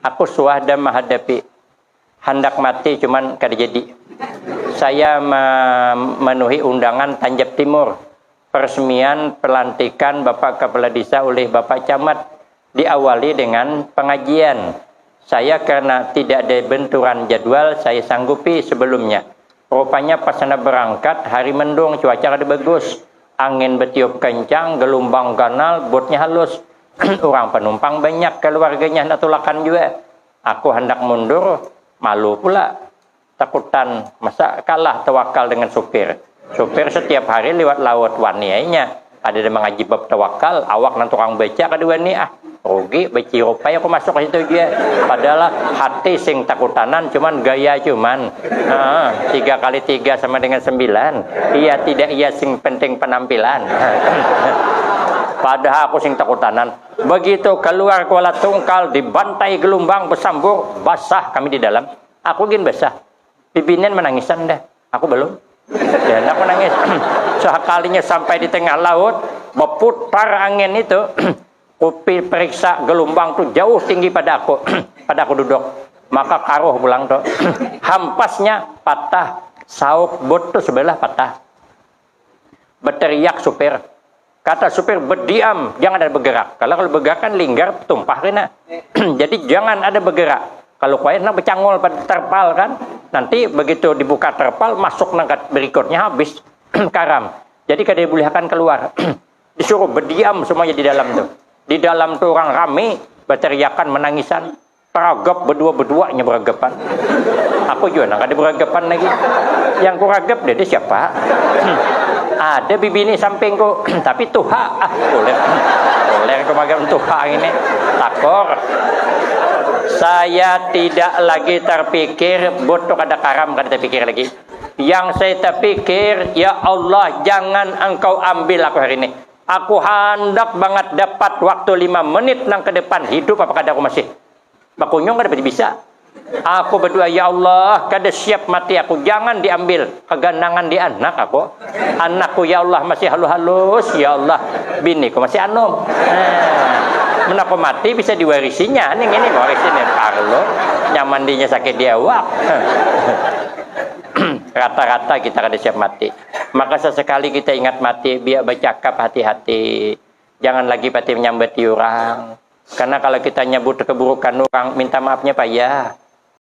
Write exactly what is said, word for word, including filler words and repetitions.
Aku suah dah mahadapi. Handak mati cuman kada jadi. Saya memenuhi undangan Tanjab Timur. Peresmian pelantikan Bapak Kepala Desa oleh Bapak Camat diawali dengan pengajian. Saya karena tidak ada benturan jadwal, saya sanggupi sebelumnya. Rupanya pas handak berangkat, hari mendung, cuaca kada bagus. Angin betiup kencang, gelumbang ganal, botnya halus. Orang penumpang banyak, keluarganya handak tulakan jua. Aku handak mundur, malu pula. Takutan, masa kalah tawakal dengan supir. Supir setiap hari liwat laut, wani ainya. Ada mangaji bab tawakal, awak nang tukang baca kada wani ah. Rugi, bacirupai aku masuk ke situ jua. Padahal hati sing takutanan, cuman gaya cuman. Heeh, tiga kali tiga sama dengan sembilan. Iya tidak iya sing penting penampilan. Padahal aku sing takutanan. Begitu keluar Kuala Tungkal, dibantai gelumbang besambur, basah kami di dalam. Aku gin basah. Bibinian menangisan dah. Aku belum. Dan aku nangis. Sekalinya sampai di tengah laut, berputar angin itu, kupi periksa gelumbang tu jauh tinggi pada aku, pada aku duduk. Maka karuh pulang tu. Hampasnya patah, saup bot tu sebelah patah. Berteriak supir. Kata supir, "Berdiam, jangan ada bergerak." Kalau kalau bergerak kan linggar, tumpah kena. Jadi jangan ada bergerak. Kalau kuat nak bercangol pada terpal kan, nanti begitu dibuka terpal, masuk nang berikutnya habis karam. Jadi kada dibolehkan keluar. Disuruh berdiam semuanya di dalam tu. Di dalam tu orang rame, berteriakan, menangisan. Teragap berdua-berduanya beragapan. Aku juga nang kada beragapan lagi. Yang kuragap dia, dia siapa? Ada bibini sampingku, tapi tuha. Ah, kulir. Kulir ku magam tuha ini. Takor. Saya tidak lagi terpikir, butuh kada karam, kada terpikir lagi. Yang saya terpikir, ya Allah, jangan engkau ambil aku hari ini. Aku handak banget dapat waktu lima menit nang ke depan hidup apa kada aku masih. Bakunyung kada bisa. Aku berdoa, "Ya Allah, kada siap mati aku, jangan diambil keganangan di anak aku. Anakku ya Allah masih halus-halus, ya Allah, biniku masih anom. Nah, mun aku mati bisa diwarisinya, ning ini warisi nih parlo, nyaman dinya sakit di awak." Rata-rata kita kada siap mati. Maka sesekali kita ingat mati, biar bercakap hati-hati. Jangan lagi pati menyambati orang. Karena kalau kita nyebut keburukan orang, minta maafnya payah.